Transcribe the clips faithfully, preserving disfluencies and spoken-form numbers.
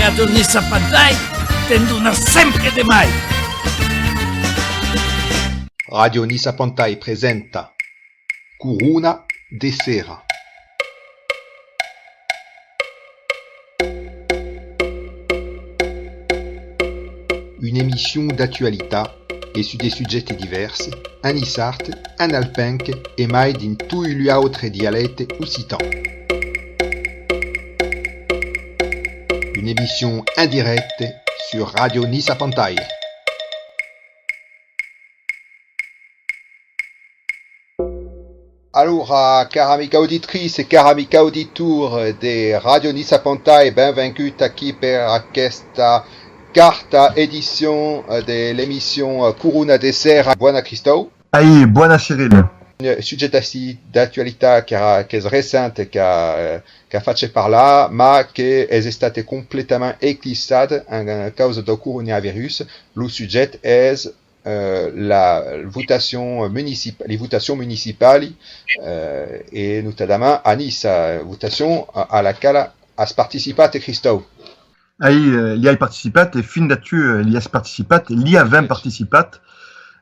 Ràdio Nissa Pantai te'n dona sempre de mai. Ràdio Nissa Pantai presenta Corona de Sera. Una emission d'actualitat e sus de subjèctes divèrs, en niçard, en alpenc e mai dins toi lu autre dialècte occitan. Una emission en dirècte sus Ràdio Nissa Pantai. Alora, cara amica auditritz e cara amic auditor de Ràdio Nissa Pantai, benvengut aquí per aquesta quarta edicion de l'emission Corona de Sera. Bòna, Cristòu. Ai, bòna, Cyril. Un subjècte aicí d'actualitat qu'a, qu'es recent, qu'a, qu'a fach parlar, ma que es estat completament eclipsat en causa dau coronavirus. Lo subjècte es eh, la votacion municip-, li votacions municipali, eh, e notadament a Niça, votacion a, a la quala as participat, Cristòu. Ai, eh, li ai participat, e fin d'atu, eh, li as participat, li avèm participat.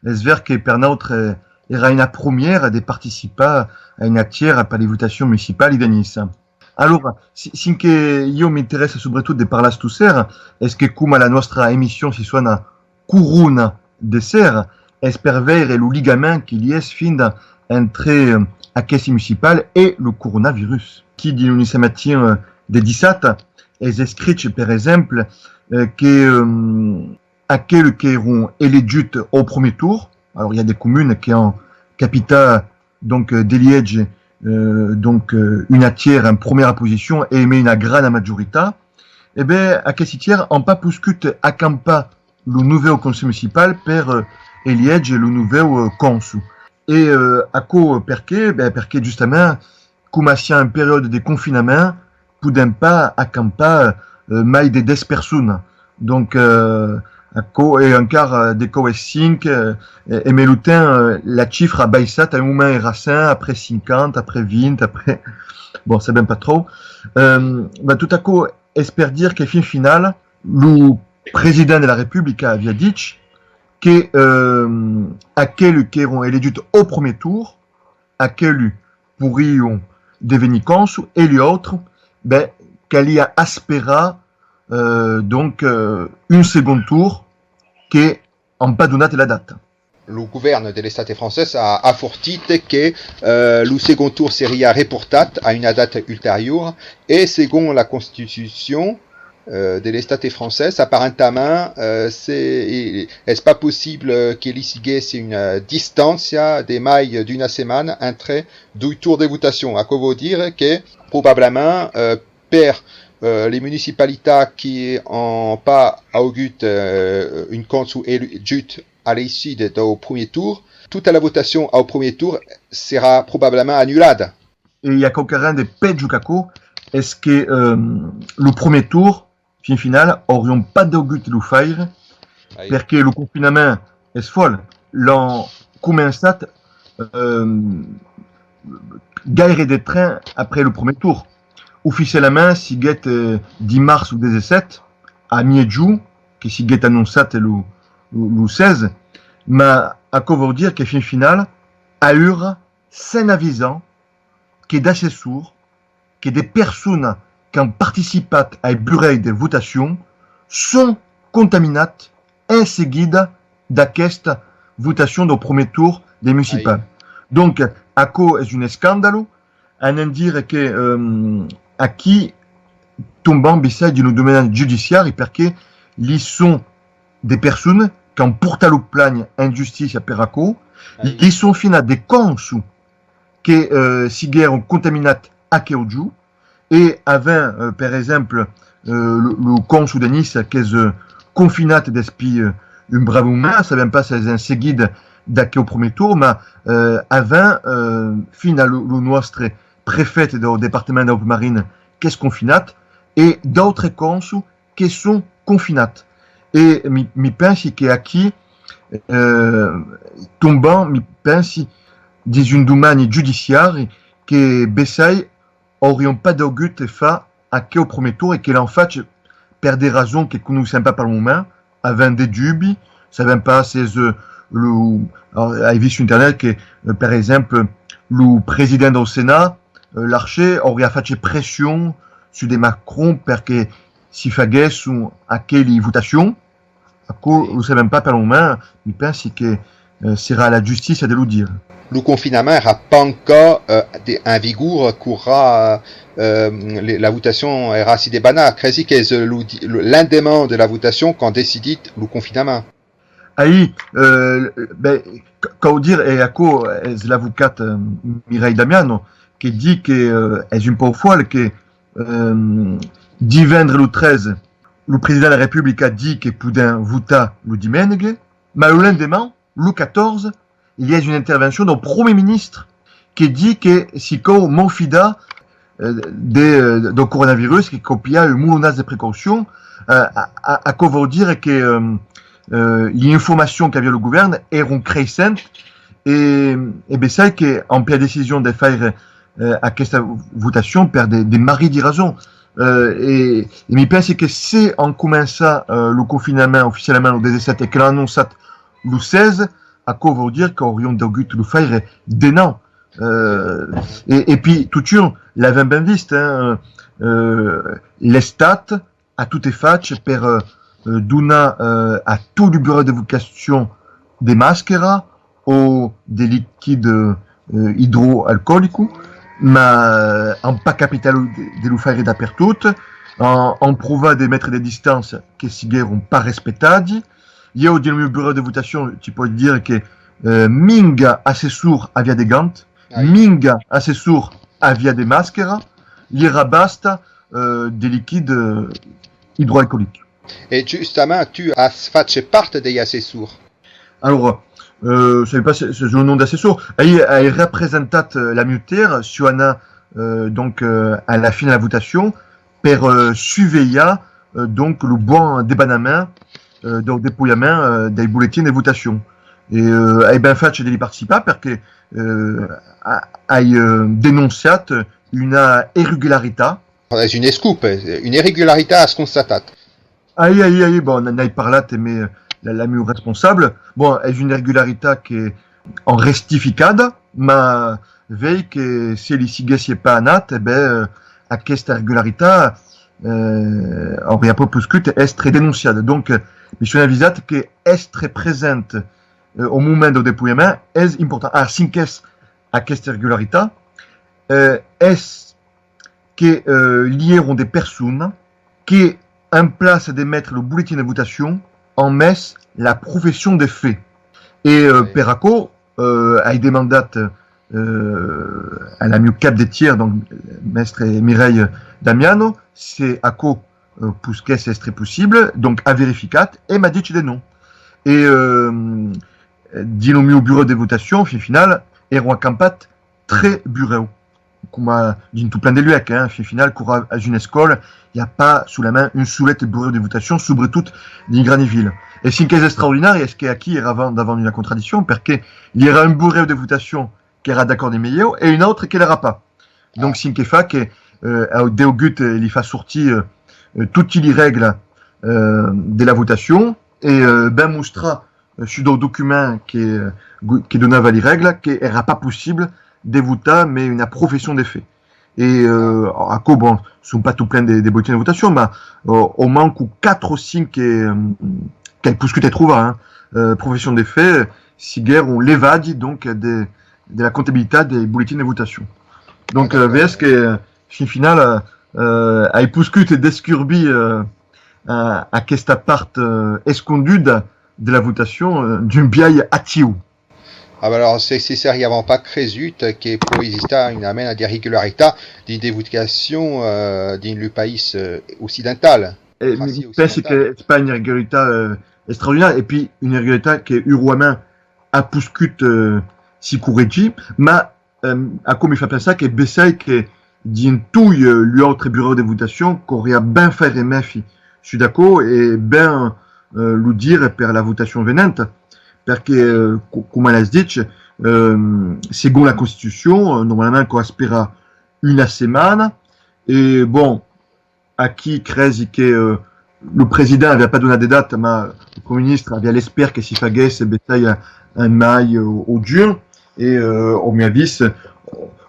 Es ver que per nautre, eh, èra una promiera de participar a una tiera per li votacions municipali de Niça. Alora, si, cen que ieu m'interèssa subretot de parlar tosser, es que coma la nòstra emission si sona Corona de Sera, es per veire lo ligament que li es finda entre, eh, aqueste municipal e lo coronavirus. Aquí dins lo Niça Matin, eh, de dissabta, es escrich, per exemple, eh, que, eh, aquelu qu'èron elejuts au premier tour, alors i a de comunas que an capitat donc, euh, d'elièger, euh, donc, euh, una tiera en promiera posicion e emé una grana majoritat, e ben, aquesti tiera an pas poscut acampar lo novèu Conselh Municipal per, euh, elièger lo novèu, euh, cònsol. E, euh, aquò perqué? Ben, perqué justament, coma siam en periòde de confinament, podèm pas acampar, euh, mai de dètz personas. Donc, euh, aquò, e encara de còups es cinc, euh, e, emé lo temps, euh, la chifra a baissat, a un moment èra cent, après cinquanta, après vint, après, bon, sabèm pas tròp. Euh, ben, tot aquò es per dire que fin finala, lo president de la Republica aviá dich que, euh, aquelu qu'èron elejuts au premier tour, aquelu porrion devenir cònsol, e li autres, ben, caliá asperar, euh, donc, euh, un segond tour que an pas donat la data. Lo govèrn de l'estat francés a afortit que, euh, lo segond tour seriá reportat a una data ulteriora e, segon la Constitucion, euh, de l'estat francés, aparentament, euh, se, es pas possible que li siguèsse una distància de mai d'una setmana entre doi tours de votacion. Aquò vòu dire que, probablament, euh, per, euh, li municipalitats qui an pas augut, euh, un cònsol elejut a l'eissida dau premier tour, tota la votacion au premier tour serà probablament anulada. E i a quauquaren de pèjor qu'aquò, es que, euh, lo premier tour, fin finala, aurián pas daugut lo faire, perque lo confinament es fòl. L'an començat, euh, gaire de temps après lo premier tour. Oficialament, siguèt, euh, dimars lo dètz-e-sèt, a miègjorn, que siguèt anonçat lo, lo, lo setze, mas aquò vòu dire que fin finala, aüra, sèm avisats que d'assessors, que de personas qu'an participat ai burèis de votacion son contaminats en seguida d'aquesta votacion dau premier tour de municipal. Donc, aquò es un escandalo, anam dire que, euh, aquí tombam bessai dins lo domenat judiciari, perque li son de personas qu'an portat lo planha en justícia per aquò, li son finda de cònsol que, euh, siguèron contaminats aqueu jorn, e avèm, euh, per exemple, euh, lo, lo cònsol de Niça qu'es, euh, confinat despí, euh, un brave moment, sabèm pas s'es en seguida d'aqueu premier tour, mas, euh, avèm, euh, finda lo, lo nòstre prefèt dau departament d'Alpes-Marines qu'es confinat, e d'autres cònsols que son confinats. E mi, mi pensi que aquí, euh, tombam, mi pensi, dins un domeni judiciari que bessai aurián pas daugut far aqueu premier tour e que l'an fach per de rasons que conoissèm pas pel moment, avèm de dubis, sabèm pas s'es, eh, lo, alòrs, ai vist sus internet que, eh, per exemple, lo president del Senat, eh, Larcher, auriá fach pression sus de Macron per que si faguèsson aqueli votacions. Aquò lo sabèm pas pel moment, mi pensi que, eh, serà a la justícia de lo dire. Lo confinament èra pas encara, eh, de, en vigor, quora, eh, le, la votacion èra si debanada. Cresi qu'es lo di-, lo, l'endeman de la votacion qu'an decidit lo confinament. Aí, eh, ben, ca-, cau dire, e aquò es l'avocat, eh, Mireille Damiano, que ditz que, eh, es un pauc fòl que, eh, divendres lo tretze, lo president de la Republica ditz que podèm votar lo dimenge, mas lo lendeman, lo catorze, i a una intervencion del premier ministre que ditz que si cau maufidar, eh, de, eh, del coronavirus, que cau pilhar un molonàs de precaucion, eh, a, a, aquò vòu dire que, eh, eh, l'informacion qu'aviá lo govèrn èran creissent e, e bessai que an pres la decision de faire, eh, aquesta votacion per de, de marrits de rason. Eh, e, e mi pensi que se an començat, eh, lo confinament oficialament lo dètz-e-sèt e que l'an anonçat lo setze, aquò vòu dire qu'aurián degut lo faire denant. Eh, e, e pi, totun, l'avèm ben vist, hein, eh, l'Estat a tot fach per, eh, donar, eh, a tot lo burèu de votacion de mascaras o de liquid, eh, idroalcoolic, mas, eh, an pas capitat lo, de, de lo faire dapertot, an, an provat de metre de distància que siguèron pas respectadi. Ieu, dins lo mieu burèu de votacion, ti pòdi dire que, eh, minga assessor aviá de gants, minga assessor aviá de mascaras, i èra basta, eh, de liquid, eh, idroalcoolic. E justament, tu as fach part dei assessors. Alora, eh, sabi pas se, se es lo nom d'assessor. Ai, ai representat, eh, la mieu tèrra, siáu anat, eh, donc, eh, a la fin de la votacion, per, eh, suvelhar, eh, donc, lo bon debanament, eh, del despolhament, eh, dei boletins de votacion. E, eh, ai ben fach de li participar perque, eh, a-, ai, eh, denonciat una irregularitat. Es un escop, eh, una irregularitat as constatat. Ai, ai, ai, bon, n'ai parlat emé la, la mieu responsable. Bon, es una irregularitat que an rectificada, mas vei que se li siguèsse pas anat, e ben, eh, aquesta irregularitat, eh, auriá pas poscut èstre denonciada. Donc, eh, mi son avisat que èstre present, eh, au moment del despolhament es important. Ah, cinquès, aquesta irregularitat, eh, es que, eh, li èron de personas que, en plaça de metre lo boletin de votacion, an mes la profession de fe. E, eh, per aquò, eh, ai demandat, eh, a la mieu cap de tièr, donc, mestre Mireille Damiano, se aquò, eh, posquèsse èstre possible, donc a verificat e m'a dich de non. E, eh, dins lo mieu burèu de votacion, fin final, èron acampats tres burèus, coma dins tot plen de luec, hein, fin final, quora as una escòla, i a pas solament un solet burèu de votacion, subretot dins grani vilas. E cen qu'es extraordinari es que aquí èra davant, davant d'una contradiccion, perque i èra un burèu de votacion qu'èra d'acòrd emé ieu e un autre que l'èra pas. Donc, cen que fa que, eh, au degut, eh, li far sortir, eh, eh, toti li règlas, eh, de la votacion e, eh, ben mostrar, eh, sus dau document que, eh, gu-, que donava li règlas, que èra pas possible de votar, mes una profession de fe. E, eh, aquò, bon, son pas tot plen de, de boletins de votacion, mas, eh, au manco quatre o cinc que, eh, qu'ai poscut trobar, hein, eh, profession de fe, siguèron levadi, donc, de, de la comptabilitat dei boletins de votacion. Donc, eh, ves que, fin final, eh, eh, ai poscut descurbir, eh, eh, aquesta part, eh, esconduda de la votacion, eh, d'un biais actiu. Ah, ben, alòrs, se, se seriam pas cresut que pòt existar una mena de regularitat dins de votacion, eh, dins lo país, eh, occidental. E mi pensi que es pas una regularitat, eh, extraordinària, e pi una regularitat que, urosament, a poscut, eh, si corregir, mas, eh, aquò mi fa pensar que bessai que dins toi, eh, lu autre burèu de votacion, cauriá ben faire mèfi sus d'aquò e ben, eh, lo dire per la votacion venenta, perque, eh, co-, coma l'as dich, eh, segon la Constitucion, eh, normalament cau esperar una setmana, e bon, aquí cresi que, eh, Lo president aviá pas donat de data, mas lo Primièr Ministre aviá l'espèr que s'i faguèsse, bessai, en, en mai o, o junh, e, euh, au mièg avís,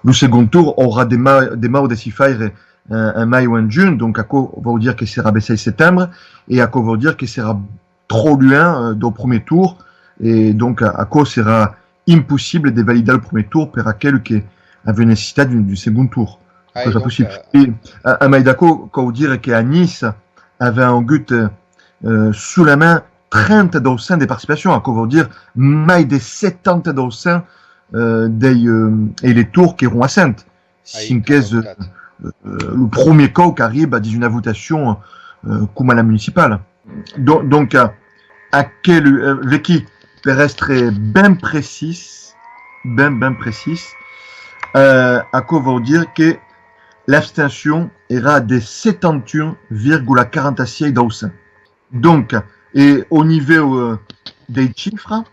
lo segond torn aurà de ma-, de mau de s'i faire en, en mai o en junh, donc aquò vòu dire que serà bessai setembre, e aquò vòu dire que serà tròp luènh, euh, dau premier torn, e donc a-, aquò serà impossible de validar lo premier torn per aquelu que aviá necessitat d'un, d'un segond torn. Ai, aquò es pas donc, possible. Euh, e, a, a mai d'aquò, cau dire que a Niça avèm agut, euh, solament trenta-dos cents de participacion, aquò vòu dire mai de setanta-dos cents, euh, dei, euh, electors qu'èron assents. Ai, cinc es, euh, euh, lo premier còup qu'arriba dins una votacion, euh, coma la municipala. Don-, donc, euh, aquel, euh, vequí, per èstre ben precís, ben, ben precís, euh, aquò vòu dire que l'abstencion èra de setanta un virgula quaranta-sièis dau cent. Donc, e au nivèu, euh, dei chifras,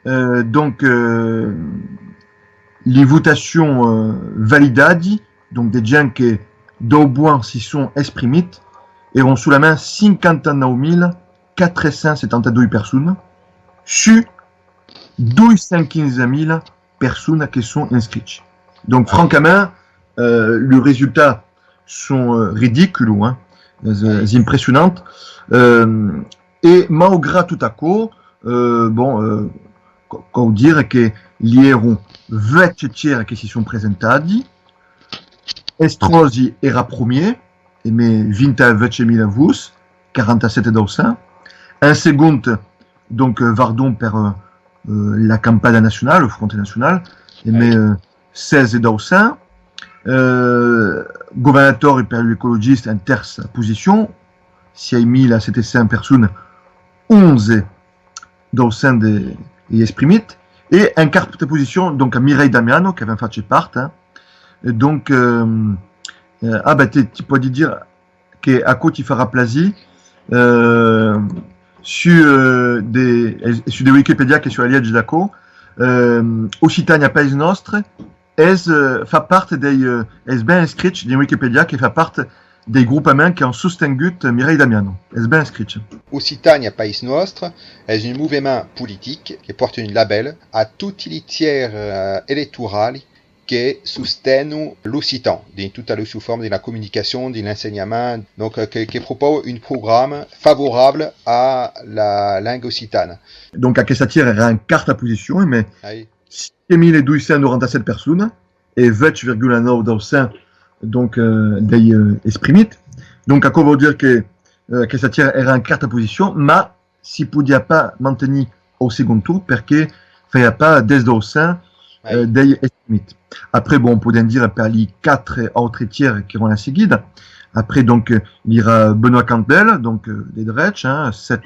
euh, donc, euh, li votacions, euh, validadi, donc de gents que dau bòn si son exprimits, èron solament cinquanta-nòu mila quatre cents setanta-doi personas, sus doi cents quinze mila personas que son inscrichas. Donc, francament, euh, li resultats son, euh, ridiculos, hein. Es, euh, es impressionant. Euh, e maugrat tot aquò, euh, bon, euh, cau, cau dire que li èron vèch tièrs que si son presentadi, Estrosi èra premier, emé vint-e-vèch mila vots, quaranta-sèt dau cent. En segond, donc, euh, Vardon per, euh, euh, l'acampada nacionala, lo Front Nacional, emé, euh, setze dau cent. Euh, Governatori per li ecologistas en tèrça posicion, sièis mila sèt cents personas, onze dau cent de, de exprimits, e en quarta posicion, donc, a Mireille Damiano, qu'avèm fach part, hein. E donc, euh, euh, ah, ben, te, ti pòdi dire que aquò ti farà plasir, euh, su, euh, de, e, su de Wikipedia que su la liège d'aquò, euh, Occitània País Nòstre, es, euh, fa part dei, euh, es ben escrich dins Wikipedia que fa part dei gropaments qu'an sostengut Mireille Damiano. Es ben escrich. Occitània País Nòstre es un movement politic que pòrta un labèl a toti li tièrs, euh, electorali que sostenon l'occitan dins totas las suas formas, dins la comunicacion, dins l'ensenhament, donc, euh, que, que propausa un programa favorable a la lenga occitana. Donc aquesta tièra èra en quarta posicion, emé sièis mila doi cents noranta-sèt personas e vèch virgula nòu dau cent, donc, euh, dei, euh, exprimits. Donc aquò vòu dire que, euh, aquesta tièra èra en quarta posicion, mas si podiá pas mantenir au segond torn perque faiá pas dètz dau cent, euh, dei exprimits. Après, bon, podèm dire per li quatre autres tièrs qu'èron a la seguida. Après, donc, euh, li èra Benoît Candel, donc, euh, de drech, hein, sèt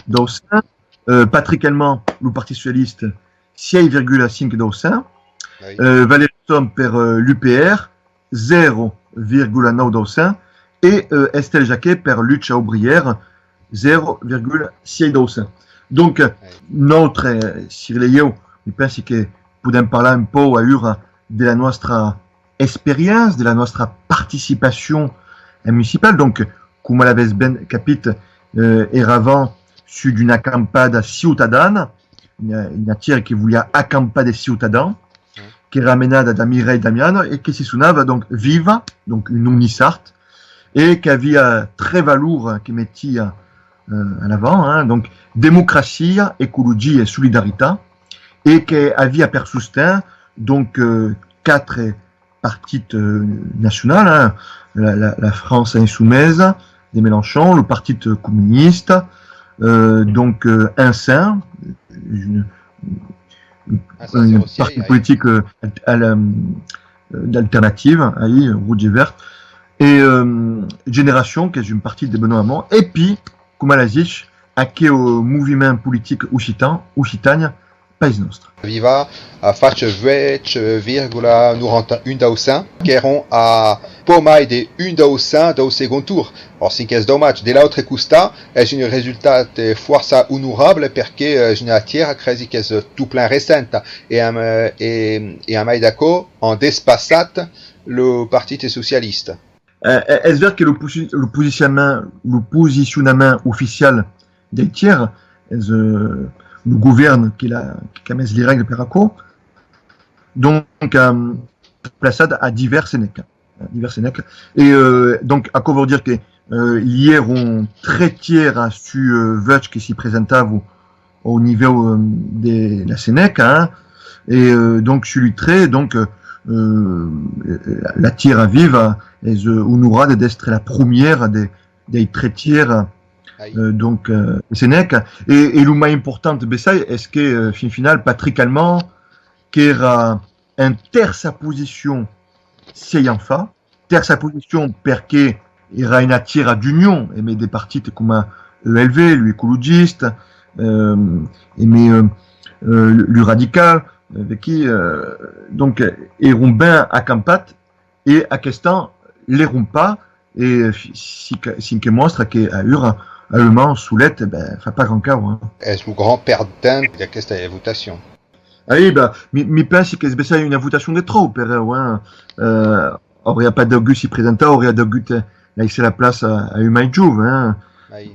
dau cent. Euh, Patrick Helman, lo Partit Socialista, sièis virgula cinc dau cent. Euh, Valérie Thom per, euh, l'U P R, zèro virgula nòu dau cent, e, euh, Estelle Jacquet per Lucha Obrièra, zèro virgula sièis dau cent. Donc, euh, nautres, euh, Cyril e ieu, mi pensi que podèm parlar un pauc aüra de la nòstra experiéncia, de la nòstra participacion en municipal. Donc, coma l'avètz ben capit, euh, èravam sus d'una acampada ciutadana, una, una tièra que voliá acampar de ciutadans, qu'èra menada da Mireille Damiano e que si sonava, donc, Viva, donc un nom niçard, e qu'aviá tres valors que metiá, euh, en avant, hein, donc, democracia, ecologia e solidaritat, e que aviá per sosten, donc, euh, quatre partits, euh, nacionals, hein, la, la, la France Insoumise de Mélenchon, lo Partit Comunista, euh, donc, euh, Ensems, un, un parti politic, euh, al-, al-, euh, d'alternativa, aí, rouge et vert, e, euh, Génération, qu'es un partit de Benoît Hamon, e pi, coma l'as dich, aqueu moviment politic occitan, Occitània, País Nòstre. Viva a fach vèch virgula noranta un dau cent, qu'èron a pauc mai de un dau cent dau segond torn. Or, cinc es dau match. De l'autre costat, es un resultat, eh, fòrça onorable perque, eh, es una tièra, cresi qu'es tot plen recenta. E amb, eh, e, e a mai d'aquò, an despassat lo Partit Socialista. Eh, eh, es ver que lo posi-, lo posicionament, lo posicionament oficial dei tièrs es, eh, lo govèrn que l'a, qu'a mes li règles per aquò. Donc, eh, plaçat a divèrs Senèca. A divèrs Senèca. E, eh, donc, aquò vòu dire que, eh, li èron tres tièrs sus, eh, vuech que si presentavan au nivèu, eh, de la Senèca, hein. E, eh, donc, sus li tres, donc, eh, la, la Tièra Viva es, eh, onorada d'èstre la promièra de, dei tres tièrs, eh, donc, eh, Senèca. E, e lo mai important, bessai, es que, eh, fin final, Patrick Allemand, qu'èra en tèrça posicion sièis ans fa, tèrça posicion perque èra una tièra d'union emé de partits coma E L V, lu ecologistas, eh, emé, eh, eh, lu, lu radicals, eh, vequí, eh, donc, eh, èron ben acampats e aquest an l'èron pas, e fi-, si que, si que mòstra que aüra, Allemand solet, ben, fa pas grand cau, hein. Es lo grand perdent d'aquesta votacion. Ah oui, ben, mi, mi pensi qu'es bessai una votacion de tròp per eu, hein. Eh, auriá pas degut si presentar, auriá degut, eh, laissar la plaça a, a un mai jove, hein. Eh,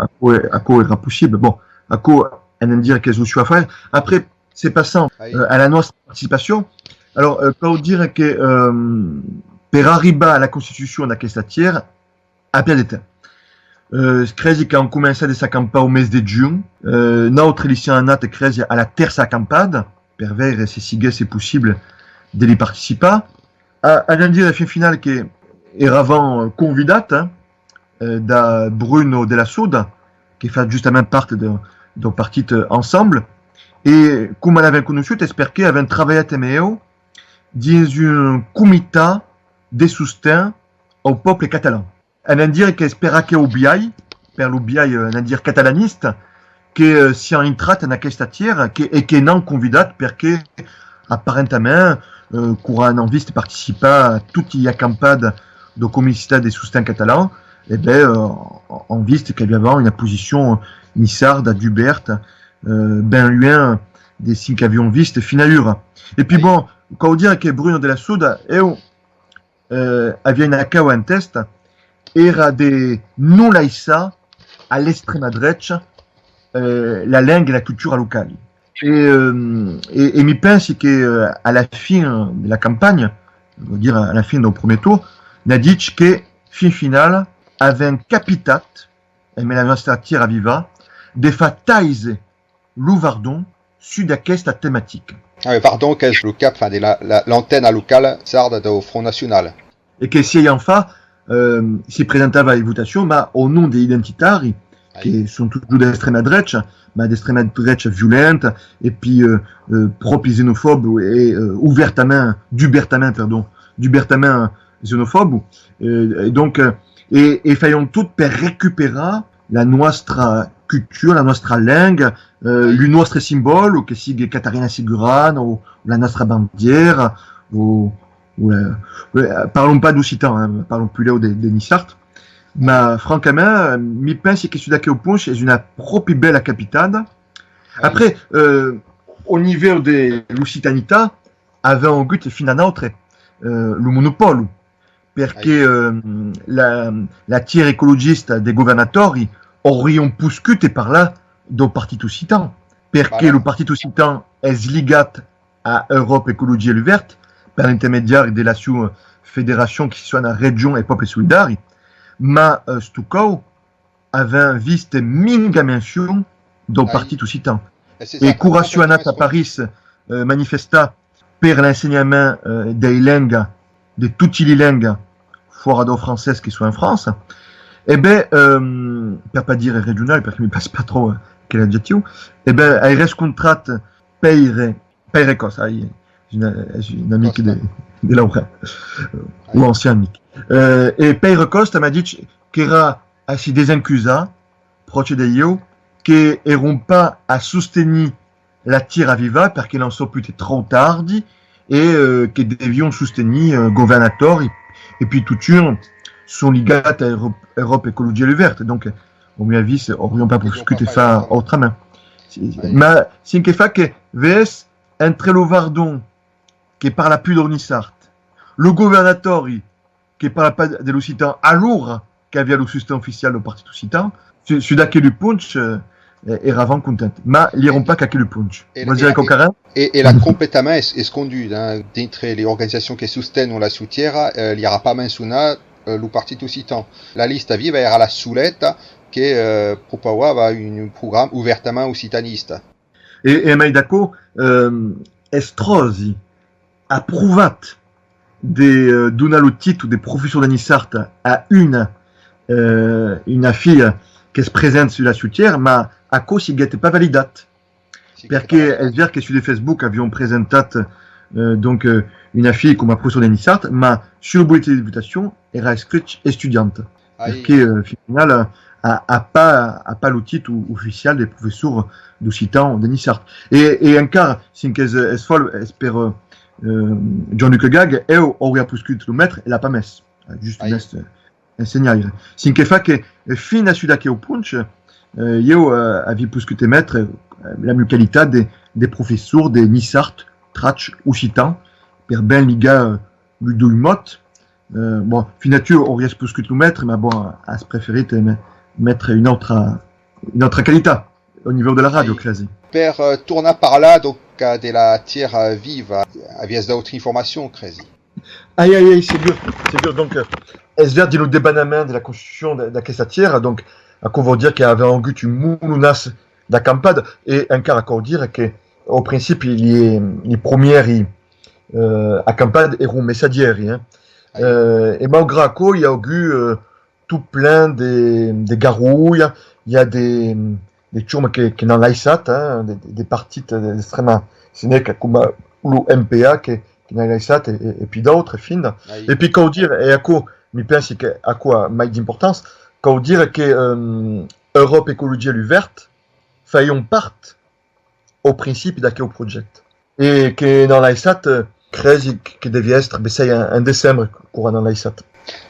aquò, aquò èra possible. Bon, aquò, anam dire qu'es lo sieu afaire. Après, se passam, eh, a la nòstra participacion. Alors, eh, cau dire que, eh, per arribar a la constitucion d'aquesta tièra, aviá de temps. Eh, cresi qu'an començat de s'acampar au mes de junh. Eh, nautres li siam anats, cresi, a la tèrça acampada, per veire se siguèsse possible de li participar. A, anam dire, fin final, que èravam convidats, hein, eh, da Bruno de la Soda, que fa justament part de, dau partit, eh, Ensemble, e coma l'avèm conoissut es perque avèm trabalhat emé eu dins un comitat de sosten au pòble catalan. Anam dire qu'es per aqueu biais, per lo biais, eh, anam dire catalanista, que, eh, siam intrats en aquesta tièra que, e que n'an convidat perque aparentament, eh, quora an vist participar a toti li acampada dau comitat de sosten catalan, e ben, eh, an vist qu'aviavam una posicion niçarda, dubèrta, eh, ben luènh de cen qu'aviam vist fin aüra. E pi bon, cau dire que Bruno de la Soda, eu, eh, aviá una caua en tèsta, èra de non laissar a l'extrèma drecha, eh, la lenga e la cultura locali. E, eh, e, e mi pensi que, eh, a la fin de la campanha, vòu dire a la fin dau premier torn, n'a dich que, fin finala, avèm capitat, emé la nòstra Tièra Viva, de far taise lo Vardon sus d'aquesta tematica. Ah, e Vardon qu'es lo cap, enfin, de la, la, l'antena locala sarda dau Front Nacional. E que sièis ans fa, eh, si presentava ai votacions, mas au nom de identitaris, que son totjorn d'extrèma drecha, mas d'extrèma drecha violenta, e pi, eh, eh, pròpi xenofòb e, eh, obèrtament, dubèrtament, perdon, dubèrtament xenofòb. Eh, e donc, eh, e, e faiam tot per recuperar la nòstra cultura, la nòstra lenga, eh, lu nòstres simbòls, que sigue Catarina Segurana o la nòstra bandièra, o, o la, eh, parlon pas d'occitan, hein, parlon puslèu de, de niçard. Mas, francament, mi pensi que sus d'aqueu ponch es una pròpi bèla capitada. Après, eh, au nivèu de l'occitanitat, avèm agut fin a nautres, eh, lo monopòli, perque, eh, la, la tièra ecologista de governatòri aurián poscut parlar dau Partit Occitan, perque lo Partit Occitan es ligat a Euròpa Ecologia Lu Verd per l'intermediari de la sieu federacion qui se sona Region e Pòble Solidari, mas, eh, sto còup, avèm vist minga mencion dau Partit Occitan. E quora siáu anat a París, eh, manifestar per l'ensenhament, eh, dei lengas, de toti li lengas, fòra dau francés que son en França, e ben, eh, per pas dire regional, perque mi plai pas tròp, eh, aquel adjectiu, e ben, ai rescontrat Pèire Pèire Còsta, ai, es un, es un amic de, de Laurent, eh, o ancian amic. Eh, e Pèire Còsta m'a dich qu'èra a si desencusar, pròche de ieu, que èron pas a sostenir la Tièra Viva perque l'an saput tròp tardi e, eh, que devián sostenir, eh, governatòri, e pi totun son ligats a Euròp-, Euròpa Ecologia Lu Verd, donc, au mieu avís, aurián pas poscut far autrament. Mas, cen que fa que, ves, entre lo Vardon, que parla pus dau niçard, lo governatòri, que parla pas de l'occitan alora qu'aviá lo sosten oficial del Partit Occitan, sus, sus d'aquelu ponch, eh, eravan contents. Mas li èron pas qu'aquelu ponch. Vòls dire quauqua ren? E, e l'a completament es-, escondut, hein. Dintre li organizacions que sostenon la Soutièra, eh, li èra pas mencionat, eh, lo Partit Occitan. La Lista Viva èra la soleta que, eh, propausava un, un programa obèrtament occitanista. E, e mai d'aquò, eh, Estrosi aprovat de, eh, donar lo títol de professor de niçard a una, eh, una filha qu'es present sus la Soutièra, mas aquò siguèt pas validat. Perque es ver que sus de Facebook avián presentat, eh, donc, eh, una filha coma professor de niçard, mas sus lo bulletin de votacion èra escrit estudianta. Perque, eh, fin finala, a, a pas, a pas lo títol oficial de professor d'occitan de niçard. E, e encara, cinc es, es fòl, es per, eh, Jean-Luc Gag, eu auriá poscut lo metre e l'a pas mes. Just mes, eh, ensenhaire. Cinc que fa que, eh, fin a sus d'aqueu ponch, eh, ieu, eh, avi poscut emetre, eh, la mieu qualitat de, de professor de niçard, trach occitan, per ben ligar, eh, lu doi mots. Eh, bon, fin a tu auriás poscut lo metre, mas bon, as preferit, eh, me-, metre una autra, una autra qualitat au nivèu de la ràdio, cresi. Per, eh, tornar parlar, donc, eh, de la Tièra Viva, aviás d'autri informacions, cresi? Ai, ai, ai, segur, segur. Donc, eh, es ver dins lo debanament de la construccion de, d'aquesta tièra, donc, aquò vòu dire qu'avèm agut un molonàs d'acampada, e encara cau dire que, au principi, li, li promièri, eh, acampada èron messadièri, hein. Eh, e maugrat aquò, i a agut, eh, tot plen de, de garolha, i a de, de chormas que, que n'an laissat, hein, de, de, de partits d'extrèma, se n'es que coma lo M P A que, que n'an laissat e, e, e pi d'autres, fin. E pi cau dire, e aquò, mi pensi que aquò a mai d'importança, cau dire que, eh, Euròpa Ecologia Lu Verd faion part au principi d'aqueu projècte. E que n'an laissat, eh, cresi que deviá èstre bessai en, en decembre, quora n'an laissat.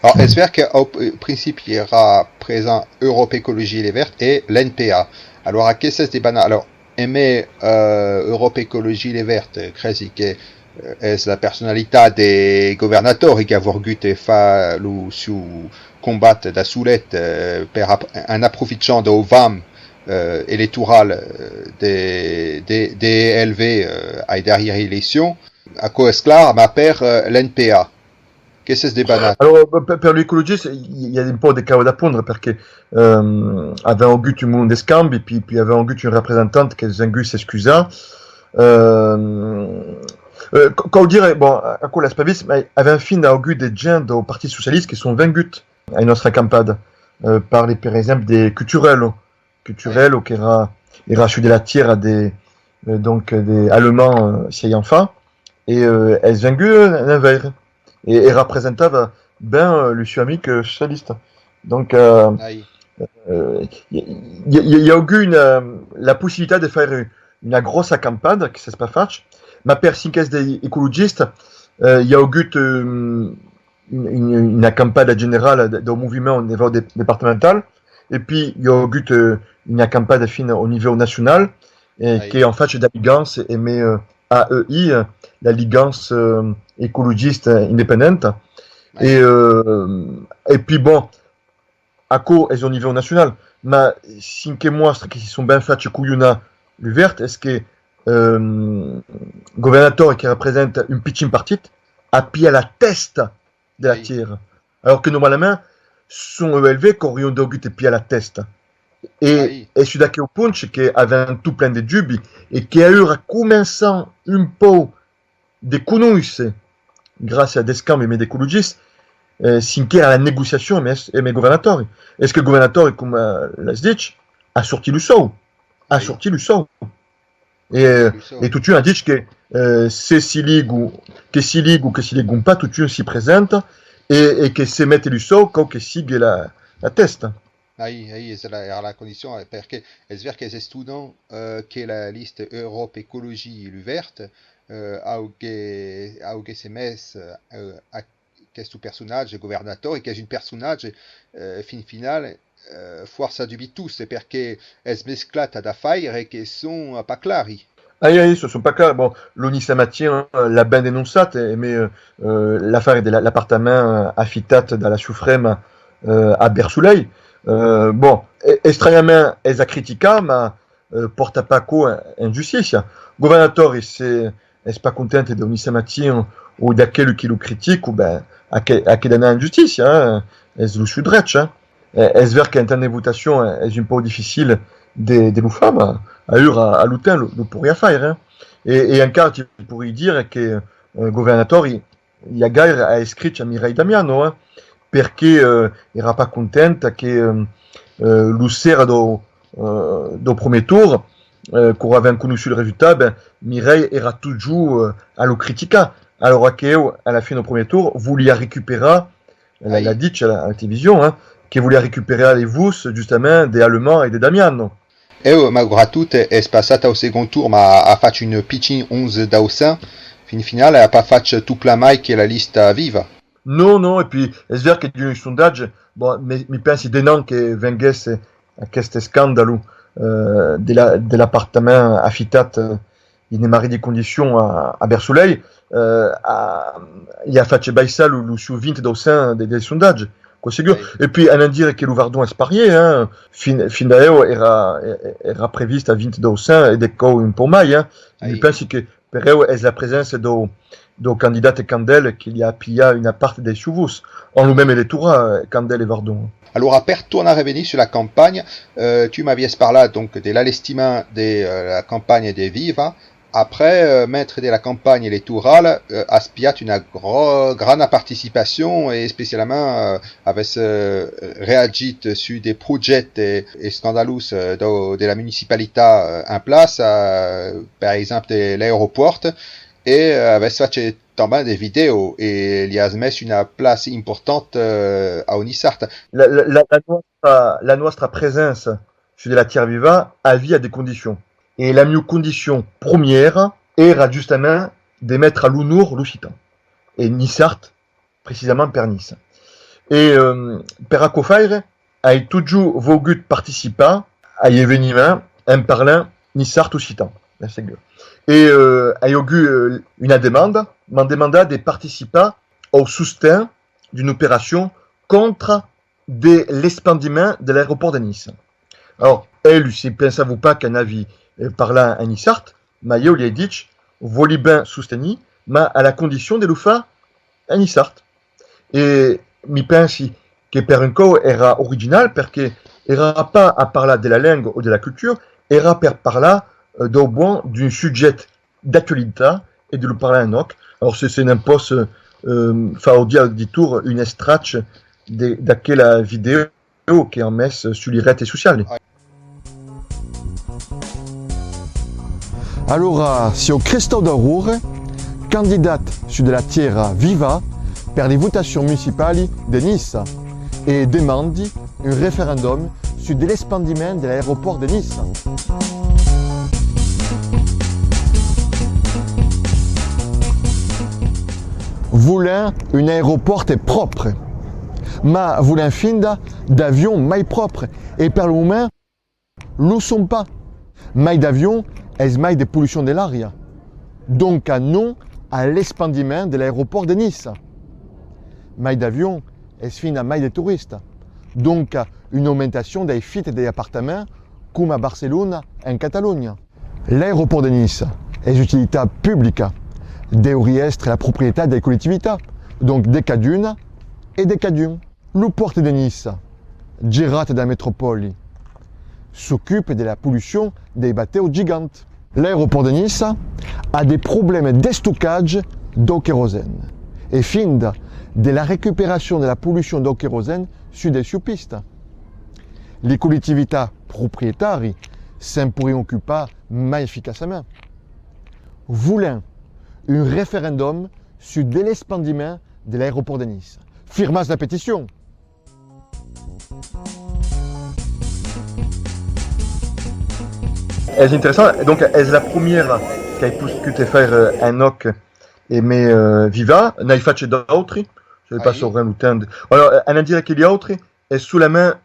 Alors, es ver que au p-, principi èra present Euròpa Ecologia Lu Verd e l'N P A. Alors, aquò s'es debanat. Alors, emé, eh, Euròpa Ecologia Lu Verd, cresi que, eh, es la personalitat de governatòri qu'a vorgut far lo sieu combat da solet, eh, per ap-, en aprofichant dau vam eh, electoral, eh, de, de, de E L V, eh, ai darrièri eleccions, aquò es clar, mas per, eh, l'N P A, que s'es debanat. Alors, per, per l'ecologista, i, i a un pauc de causa d'apondre, perque, eh, avèm agut un moment d'escambi, pi, pi avèm agut un representant qu'es vengut s'excusar. Eh, eh, ca-, cau dire, bon, aquò l'as pas vist, mas avèm fin agut de gents dau Partit Socialista que son venguts a nòstra acampada, eh, parli, per exemple, de Cucurello, Cucurello, qu'èra, èra sus de la tièra de, eh, donc, de Alemands, eh, siei enfants, e, eh, es vengut, eh, en veire, e, e representava ben, eh, lo sieu amic, eh, socialista. Donc, eh, eh, i, i, i, i a agut una, la possibilitat de faire una gròssa acampada, que s'es pas fach, mas per cinc es de ecologista, eh, i a agut, eh, un, un, una acampada generala de, dau moviment au nivèu de, departamental, e pi i a agut, eh, una acampada fin au nivèu nacional, eh, qu'an fach d'aligança emé, eh, A E I, eh, l'aligança, eh, ecologista independenta. E, eh, e pi bon, aquò es au nivèu nacional, mas cinc que mòstra que si son ben fach colhonar Lu Verd es que, eh, governatòri que representa un pichin partit a pilhat la tèsta de la tièra. Alors que normalament son E L V qu'aurián daugut pilhar la tèsta. E es sus d'aqueu ponch que avèm tot plen de dubi e que aura començant un pauc de conoisser, gràcia a d'escambi emé d'ecologista, eh, cinc qu'èra la negociacion emé, emé governatòri. Es que governatòri, coma l'as dich, a sortit lo sòu. A sortit lo sòu. E, e totun a dich que, eh, se si ligon, que si ligon, que si ligon pas, totun si presenta e, e que se mete lo sòu, cau que sigue la, la tèsta. Ai, ai, es la, èra la condicion, eh, perque es ver qu'es estonant, eh, que la lista Euròpa Ecologia Lu Verd, eh, augue-, auguesse mes, eh, a-, aqueste personatge governatòri, qu'es un personatge, eh, fin final, eh, fòrça dubitós, perque es mesclat a d'afaires que son, eh, pas clari. Ai, ai, son, son pas clars. Bon, lo Niça Matin, eh, l'a ben denonçat, eh, emé, eh, eh, l'afar de la, l'apartament, eh, afitat da la Suprema, eh, a Bersolei. Eh, bon, e-, estranhament, es a criticar, ma, eh, pòrta pas aquò en, en justícia. Governatòri, se es pas content dau Niça Matin o d'aquelu qui lo critica, ben, a que, a que d'anar en justícia, eh, es lo sieu drech, eh. Eh, es ver qu'en temps de votacion, eh, es un pauc dificil de, de lo far, ma aüra, a lo temps, lo, lo poiriá faire, eh. E, e encara ti poiriá dire que, eh, governatòri, i a gaire a escrich a Mireille Damiano, eh, perque, eh, era pas contenta que, eh, eh, lo ser dau, eh, dau premier tour, eh, quora avèm conoissut lo resultat, ben, Mireille era totjorn, eh, a lo criticar. Alora que eu, a la fin dau premier tour, voliá recuperar, la, l'a dich a la, a la television, eh, que voliá recuperar li vots, justament, de Alemà e de Damiano. Eu, maugrat tot, es passat au segond torn, ma a fach un pichin onze dau cent. Fin finala, a pas fach tot plan mai que la lista Viva. Non, non, e pi es ver que d'un sondatge, bon, mi, mi pensi d'enant que venguèsse aqueste escandalo, eh, de la, de l'apartament afitat, eh, in marrit de condicions a, a Bersolei, eh, a, i a fach baissar lo, lo sieu vint dau cent de, de sondatge, quò segur. E pi, anam dire que lo Vardon es parier, eh, fin, fin da eu era, era previst a vint dau cent e de còups un pauc mai, eh. Mi pensi que per eu es la preséncia dau, dau candidat Candel que li a pilhat una part dei sieus vots. An lo mème electorat, eh, Candel e Vardon. Alora, per tornar revenir sus la campanha, eh, tu m'aviás parlat, donc, de l'alestiment de, eh, la campanha de Viva. Après, eh, mentre de la campanha electorala, eh, as pilhat una gro-, grana participacion e especialament, eh, avès, eh, reagit sus de projèctes escandalós, eh, dau, de la municipalitat, eh, en plaça, eh, per exemple, de l'aeropòrt, e, eh, avès fach tanben de vidèos e li as mes una plaça importanta, eh, au Niçard. La, la, la, la nòstra, la nòstra preséncia sus de la Tièra Viva aviá de condicions. E la mieu condicion promiera era justament de metre a l'onor l'occitan. E Niçard precisament per Niça. E, eh, per aquò faire, ai totjorn vougut participar ai eveniments en parlant niçard-occitan, ben segur. E, eh, ai augut, eh, una demanda, m'an demandat de participar au sosten d'una operacion contra de l'espandiment de l'aeropòrt de Niça. Alors, elus se pensavan pas qu'anavi, eh, parlar en niçard, ma ieu li ai dich, vòli ben sostenir, ma a la condicion de lo far en niçard. E mi pensi que per un còup èra original, perque èra pas a parlar de la lenga o de la cultura, èra per parlar, eh, dau bòn d'un subjècte d'actualitat e de lo parlar en òc. Alors, se, se ne'n pòs, eh, far audir a l'auditors un estrach de, d'aquela vidèo que an mes sus li retes sociali. Alora, siáu Cristòu Daurore, candidat sus de la Tièra Viva per li votacions municipali de Niça e demandi un referendum sus de l'espandiment de l'aeropòrt de Niça. Volèm un aeropòrt pròpre, ma volèm finda d'avions mai pròpre e per lo moment lo son pas. Mai d'avions es mai de pollucion de l'ària. Donca non a l'espandiment de l'aeropòrt de Niça. Mai d'avions es finda mai de toristas. Donca una aumentacion dei fites dei apartaments coma a Barcelona en Catalonha. L'aeropòrt de Niça es d'utilitat publica, deuriá èstre la proprietat dei collectivitats, donc de caduna e de cadun. Lo pòrt de Niça, gerat de la metropòli, s'ocupa de la pollucion dei batèus gigants. L'aeropòrt de Niça a de problèmas d'estocatge dau querosèn e finda de la recuperacion de la pollucion dau querosèn sus dei sieus pistas. Li collectivitats proprietari se'n porrián ocupar mai eficaçament. Volèm un referendum sus de l'espandiment de l'aeropòrt de Niça. Firmatz la peticion! Es interessant, donc es la promiera qu'ai poscut faire en òc emé, eh, Viva, n'ai fach d'autri, se pas saurem lo temps. De... Alors, eh, anam dire que li autri es solament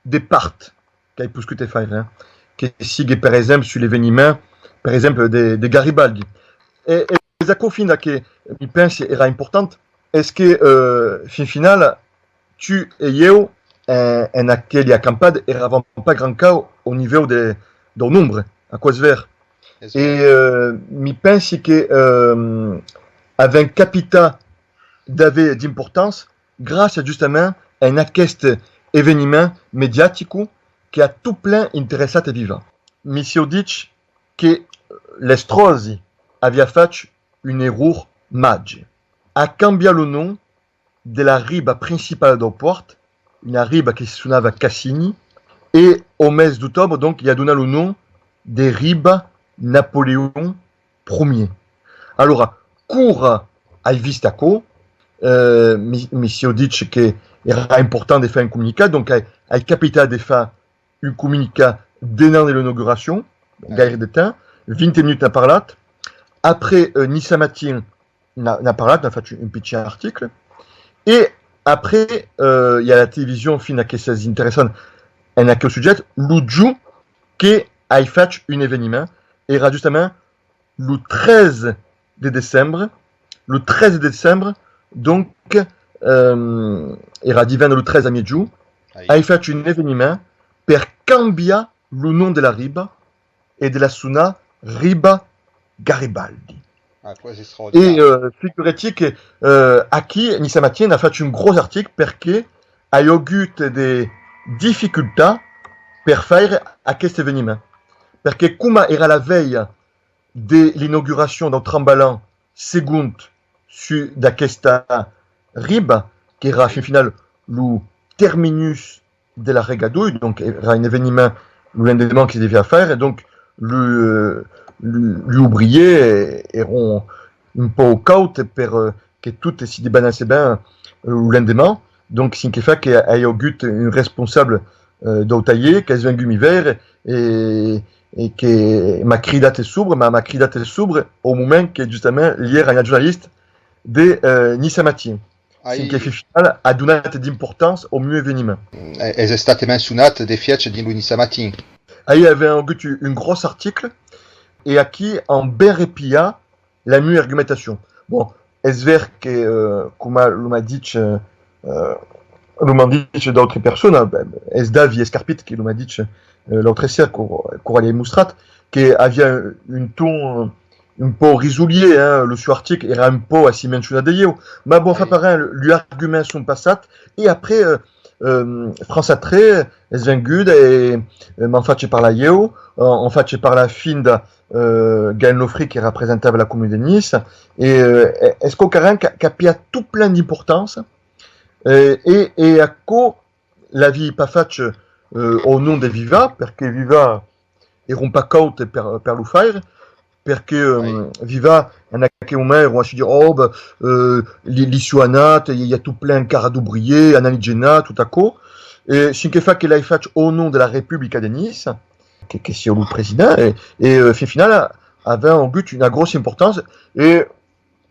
de part qu'ai poscut faire, eh. Que sigue, per exemple, sus l'eveniment, per exemple, de, de Garibaldi. E, e es aquò finda que mi pensi èra important, es que, eh, fin finala, tu e ieu, en, en aqueli acampada, èravam pas grand cau au nivèu de, dau nombre, aquò es ver. E, eh, mi pensi que, eh, avèm capitat d'aver d'importança gràcia justament en aqueste eveniment mediatic que a tot plen interessat e Viva. Mi siáu dich que l'Estròsi aviá fach un error màger. A cambiat lo nom de la riba principala dau pòrt, una riba que se sonava Cassini, e au mes d'octòbre, donc, i a donat lo nom de riba Napoleon Premier. Alora, quora ai vist aquò, eh, mi, mi siáu dich que èra important de far un comunicat, donc ai, ai capitat de far un comunicat denant de l'inauguracion, gaire de temps, vint minutas n'a parlat. Après, eh, Niça Matin n'a, n'a parlat, n'a fach un, un pichon article. E après, eh, i a la television, finda que s'es interessant en aqueu subjècte, lo jorn que ai fach un eveniment, èra justament lo tretze de decembre, lo tretze de decembre, donc, eh, èra divendres lo tretze a miègjorn, ai fach un eveniment per cambiar lo nom de la riba e de la sonar riba Garibaldi. E, eh, figuretz-i que, eh, aquí, Niça Matin a fach un gròs article perque ai augut de dificultats per faire aqueste eveniment. Perque coma èra la velha de l'inauguracion dau trambalan segond sus d'aquesta riba, qu'èra fin final lo terminus de la Regadoi, donc èra un eveniment lo lendeman que se deviá faire, donc lu, lu, lu obriers èran un pauc cautes per, eh, que tot se debanèsse ben, eh, lo lendeman. Donc, cen que fa que ai augut un responsable, eh, dau talhier qu'es vengut mi veire e, e que m'a cridat sobre, m'a, m'a cridat sobre au moment que justament li èra una jornalista de, eh, Niça Matin. Cen que fin final a donat d'importança au mieu eveniment. Es estat mencionat de fièch dins lo Niça Matin. Ai, avèm augut un, un gròs article e aquí an ben repilhat la mieu argumentacion. Bon, es ver que, eh, coma lo m'a dich, eh, eh, lo m'an dich d'autri personas, ben, es Davi Escarpit que lo m'a dich, eh, l'autre ser, quora, quora li ai mostrat, que aviá un ton, eh, un pauc risolier, hein, lo sieu article èra un pauc a si mencionar de ieu. Mas bon, fa pas ren, lu arguments son passats, e après, eh, eh, France Tres es venguda e, eh, m'an fach parlar ieu, an, an fach parlar finda, eh, Gaël Nofri que representava la comuna de Niça, e, eh, es quauquaren qu'a, qu'a pilhat tot plen d'importança, eh, e, e aquò l'avi pas fach, eh, au nom de Viva, perque Viva èran pas cautes per, per lo faire, perque, eh, Viva, en aquel moment, èran a se dire, oh, ben, eh, li, li siáu anat, i, i a tot plen encara d'obriers, analigenat, tot aquò. E cen que fa que l'ai fach au nom de la Republica de Niça, que, que siáu lo president, e, e, eh, fin finala, avèm augut una gròssa importança, e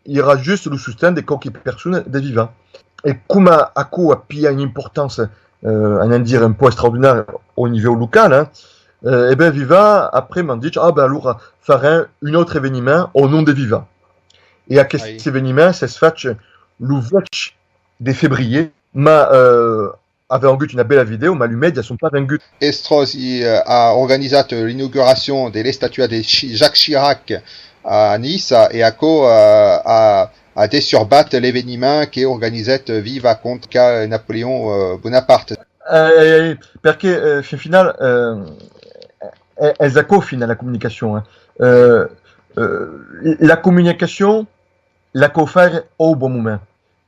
i èra just lo sosten de quauqui personas de Viva. E coma aquò a pilhat una importança, eh, anam dire, un pauc extraordinària au nivèu local, hein, eh, e ben Viva, après, m'an dich, ah ben alora farem un autre eveniment au nom de Viva. E aqueste eveniment s'es fach lo vuech de febrier, mas, eh, avèm augut una bèla vidèo, mas lu mèdias son pas venguts. Estròsi, eh, a organizat, eh, l'inauguracion de l'estatua de Chi-, Jacques Chirac a Niça, e aquò, eh, a, a deturbat l'eveniment que organizèt Viva contra Napoleon, eh, Bonaparte. Eh, eh, eh, perque, eh, fin final, eh, eh, es aquò, fin, la comunicacion, hein. Eh, eh, la comunicacion, la cau faire au bon moment.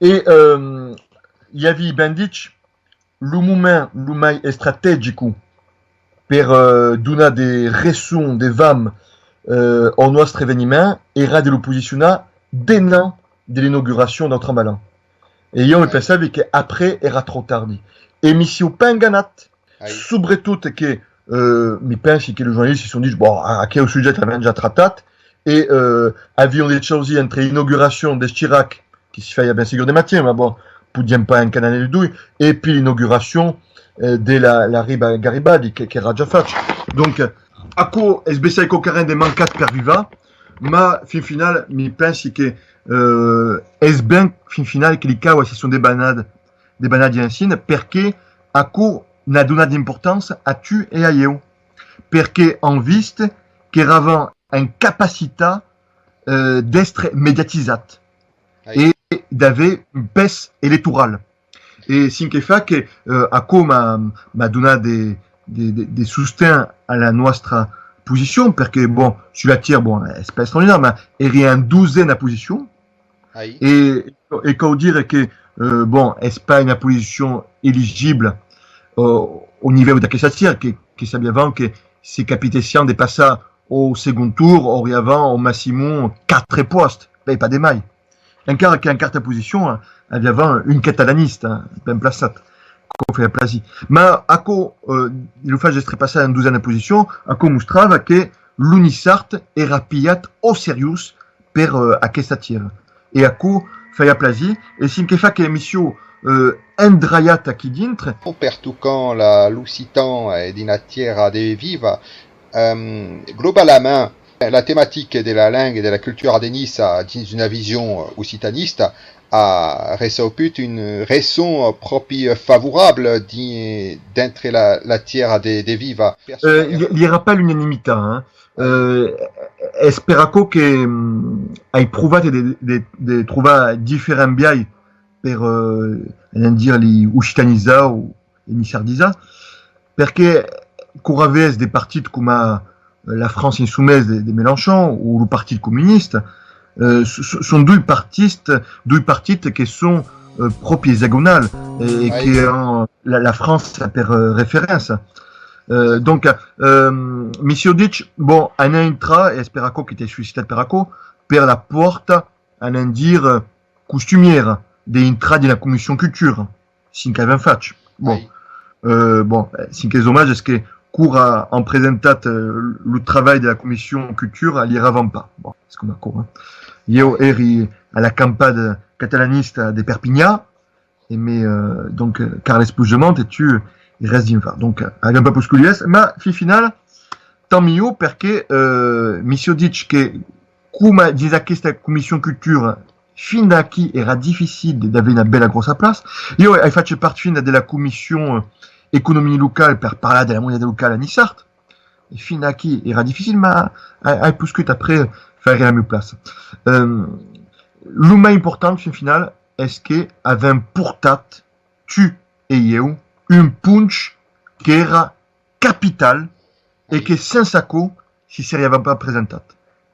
E, eh, i avi ben dich, lo moment lo mai estrategic per, eh, donar de rason, de vam, eh, au nòstre eveniment, èra de lo posicionar denant de l'inauguracion dau trambalan. E ieu me pensavi que après èra tròp tardi. E mi siáu pas enganat, subretot que, eh, mi pensi que los jornalistas se son dich, bon, a-, aqueu subjècte l'avèm ja tratat, e, eh, avián de chausir entre inauguracion de Chirac, que se faiá ben segur de matin, mas bon, podián pas encanar li doi, e pi l'inauguracion, eh, de la, la riba Garibaldi, que, qu'èra ja fach. Donc, eh, aquò es bessai quauquarren de mancat per vivar, ma fin final, mi pensi que, eh, es ben fin final que li cau a se son debanat, debanat d'ensin, perque aquò n'a donat d'importança a tu e a ieu, perque an vist qu'eravan en capacitat, eh, d'èstre mediatizat e d'aver un pes electoral. E cen que fa que, eh, aquò m'a, m'a donat de, de, de, de sosten a la nòstra posicion, perque, bon, sus la tier, bon, es pas extraordinari, ma èri en dosena posicion, e, e cau dire que, eh, bon, es pas una posicion eligibla au, au nivèu d'aquesta tier, que, que sabiavam que se capitèssiam de passar au segond torn, auriavam au maximum quatre pòsts, ben pas de mai. Encara qu'en quarta posicion, eh, aviavam un catalanista, eh, ben plaçat, quò fèia plasir. Ma aquò, eh, lo fach d'èstre passat en dosena posicion, aquò mostrava que lo niçard èra pilhat au seriós per, eh, aquesta tiera. E aquò fèia plasir, e cen que fa que mission, eh, endraiat aquí dintre. Pertocant la, l'occitan, eh, dins la tiera de Viva, ehm, globalament, la tematica de la lenga e de la cultura de Niça dins una vision occitanista a reçauput un resson pròpi favorable di-, dintre la, la tiera de, de Viva. Eh, li, li èra pas l'unanimitat, hein. Eh, es per aquò que, mm, ai provat de, de, de trovar diferents biais per, eh, anam dire, li occitanizar o, e niçardizar, perque quora ves de partits coma, eh, la France Insoumise de, de Mélenchon o lo Partit Comunista, eh, s-, s-, son doi partits, doi partits que son, eh, pròpi exagonals e, e que an la, la França per, eh, referéncia. Eh, donc, eh, mi siáu dich, bon, anam intrar, e es per aquò que t'ai sollicitat per aquò, per la pòrta, anam dire, costumiera, d'intrar dins la comission cultura. Cen qu'avèm fach. Bon. Eh, bon, eh, cen qu'es domatge es que quora an presentat, eh, lo travalh de la comission cultura, li èravam pas. Bon, es coma aquò, hein. Ieu èri a l'acampada catalanista de Perpinhan, e me, eh, donc, eh, Carles Puigdemont e tu, eh, res dins far. Donc, eh, aviam pas poscut li èsser, ma fin final, tant milhor, perque, eh, mi siáu dich que coma dins aquesta comission cultura, fin d'aquí èra dificil de, d'aver una bèla gròssa plaça. Ieu ai fach part fin de la comission, eh, economia locala per parlar de la moneda locala niçard. E fin d'aquí èra dificil, ma ai, ai poscut après faire la mieu plaça. Eh, lo mai important, fin final, es que avèm portat, tu e ieu, un ponch qu'èra capital e que sens aquò si seriá pas presentat.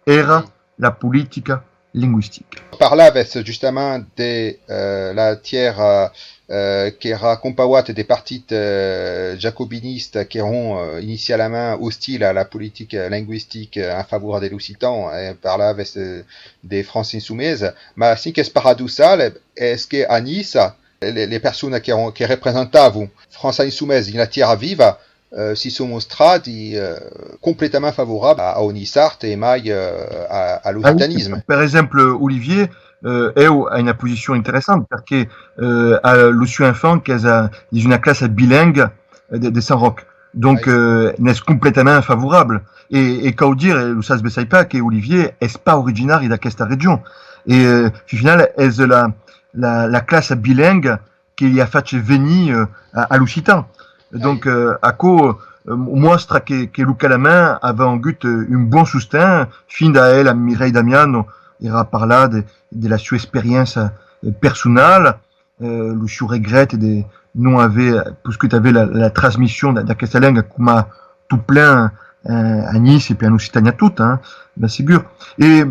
Èra la politica lingüistica. Parlaves justament de, eh, la tiera, eh, qu'èra compauat de partits, eh, jacobinistas qu'èran, eh, inicialament ostils a la politica lingüistica en favor de l'occitan, e parlaves, eh, de France Insoumise, ma cen qu'es paradoxal es que a Niça, le, le personas que, que representavan France Insoumise dins la Tiera Viva, eh, si son mostradi, eh, completament favorabli a, au niçard e mai, eh, a, a l'occitanisme. Per exemple, Olivier, eh, eu a una posicion interessanta, perque, eh, a lo sieu enfant qu'es a, dins una classa bilenga, eh, de, de Sant Ròc. Donc, eh, n'es completament favorable. E, e cau dire, e lo sas bessai pas, que Olivier es pas originari d'aquesta region. E, eh, fin final, es la, la, la classa bilenga que li a fach venir, eh, a, a l'occitan. Donc, eh, aquò, eh, mòstra que, que localament avèm agut, eh, un bon sosten, finda a ela Mireille Damiano èra parlar de, de la sua experiéncia, eh, personala, eh, lo sieu regret de non aver poscut aver la, la transmission d'a-, d'aquesta lenga coma tot plen, eh, a Niça e puèi en Occitània tota, hein, ben segur. E, eh,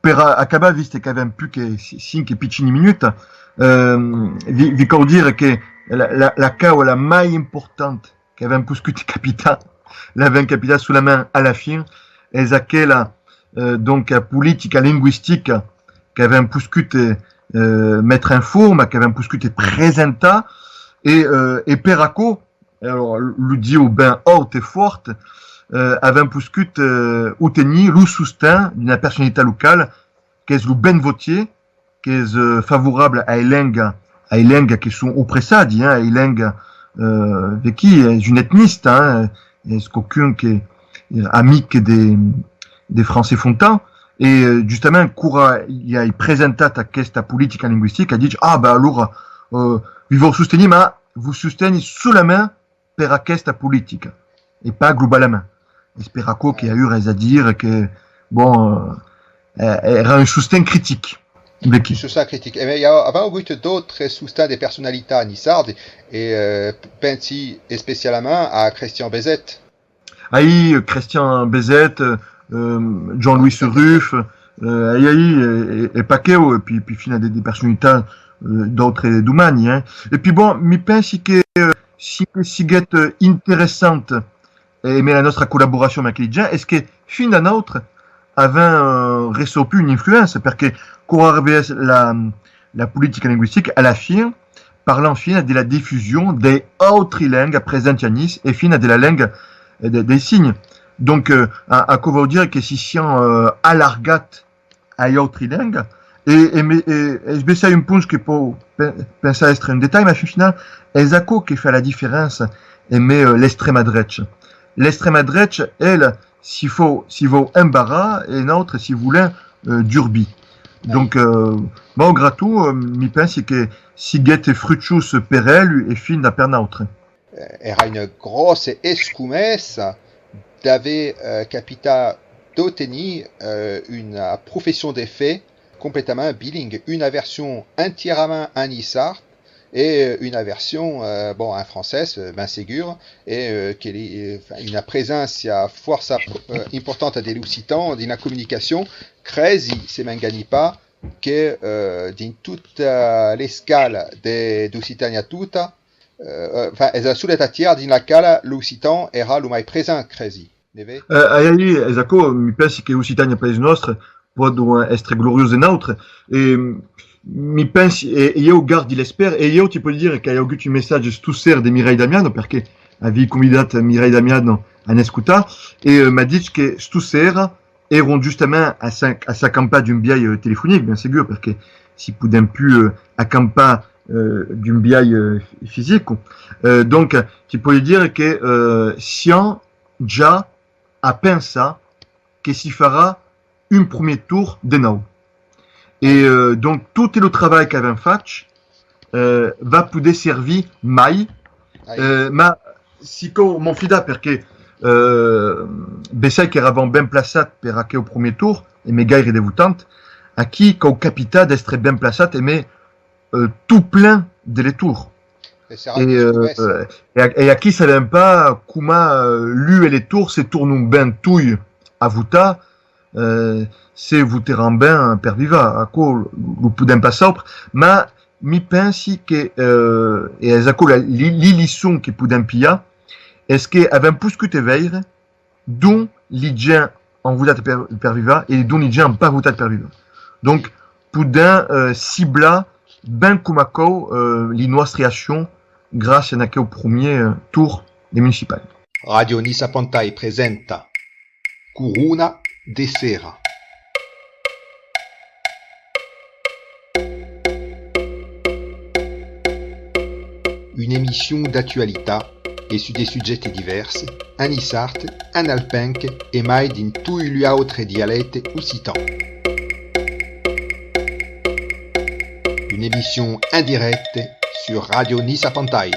per a-, acabar, vist qu'avèm pus que ci-, cinc e pichini minutas, eh, vi, vi cau dire que la, la, la caua la mai importanta qu'avèm poscut capitar, l'avèm capitat solament a la fin, es aquela, eh, donc, politica lingüistica qu'avèm poscut, eh, metre en forma, qu'avèm poscut presentar, e, eh, e per aquò, alors, lo diu ben haut e fòrt, eh, avèm poscut, eh, obtenir lo sosten d'una personalitat locala, qu'es lo Ben Vautier, qu'es, eh, favorable ai lengas, ai lengas que son opressadi, hein, ai lengas, eh, vequí, es un etnista, hein, es quauqu'un que, amic de, de Francés Fontan, e, eh, justament, quora li ai presentat aquesta politica lingüistica, a dich: «Ah, ben, alora, eh, vi vau sostenir, ma vos sosteni solament per aquesta politica, e pas globalament.» Es per aquò que aüra es a dire que, bon, eh, eh, èra un sosten critic. Vequí. Sosten critic. E ben, i a, avèm agut d'autres sostens de personalitats niçardas, e, eh, pensi especialament a Christian Bézet. Ai, eh, Christian Bézet, eh, eh, Jean-Louis Seruffe, eh, ai, ai, e, e, e pas qu'eu, e pi, pi fina de, de personalitats, eh, d'autres domènis, hein. E pi bon, mi pensi que, eh, si que siguèt, eh, interessant, eh, emé la nòstra collaboracion amb aqueli gents, es que fin a nautre avèm, eh, reçauput una influéncia, perque quora arribèt la, la politica lingüistica, a la fin, parlam fina de la difusion dei autri lengas presenti a Niça e fina de la lenga, eh, de, dei signes. Donc, eh, a, aquò vòu dire que si siam, eh, alargats ai autri lengas, e, e, me, e, e bessai un ponch que pòu pe-, pensar èstre un detalh, mas fin final es aquò que fa la diferéncia emé, eh, l'extrèma drecha. L'extrèma drecha, ela, si fau, si vòu embarrar, e nautres si volèm, eh, durbir. Donc, eh, maugrat tot, eh, mi pensi que siguèt fruchós per elu e finda per nautres. Eh, èra una gròssa escomesa d'aver, eh, capitat d'obtenir, eh, una profession de fe completament bilingüe, una version entièrament en niçard e, eh, una version, eh, bon, en francés, eh, ben segur, e, eh, que li, eh, enfin, una preséncia fòrça, eh, importanta de l'occitan dins la comunicacion, cresi, se m'engani pas, que, eh, dins tota l'escala de, d'Occitània tota, eh, eh, enfin, es la soleta tièra dins la quala l'occitan èra lo mai present, cresi, ne ve? Eh, ai, ai, es aquò, mi pensi que Occitània País Nòstre pòt, eh, èstre gloriós de nautres. E, mm, mi pensi, e, e ieu gardi l'espèr, e ieu ti pòdi dire qu'ai augut un messatge sto ser de Mireille Damiano, perque avii convidat Mireille Damiano a n'escotar, e, eh, m'a dich que sto ser, èron justament a s'a-, a s'acampar d'un biais, eh, telefonic, ben segur, perque si podèm pus, eh, acampar, eh, d'un biais, eh, fisic. Eh, donc, ti pòdi dire que, eh, siam ja a pensar que si farà un premier torn de nòu. E, eh, donc, tot lo trabalh qu'avèm fach, eh, va poder servir mai, eh, ma si cau m'enfidar, perque, eh, bessai qu'èravam ben plaçat per aqueu premier torn, emé gaire de votant, aquí cau capitar d'èstre ben plaçat, emé, eh, tot plen d'electors. E, eh, e a-, e aquí sabèm pas coma, eh, lu electors se tornon ben toi a votar, eh, se voteràn ben per Viva, aquò lo podèm pas saupre, ma mi pensi que, eh, e es aquò la, li, li liçon que podèm pilhar, es que avèm poscut e veire dont li gents an votat per, per Viva e dont li gents an pas votat per Viva. Donc, podèm, eh, ciblar ben coma cau, eh, li nòstri accions gràcia a aqueu premier, eh, torn de municipal. Ràdio Niça Pantai presenta Corona de Sera. Una emission d'actualitat e sus de subjèctes divèrs, en niçard, en alpenc e mai dins toi lu autres dialèctes occitans. Una emission en dirècte sus Ràdio Niça Pantai.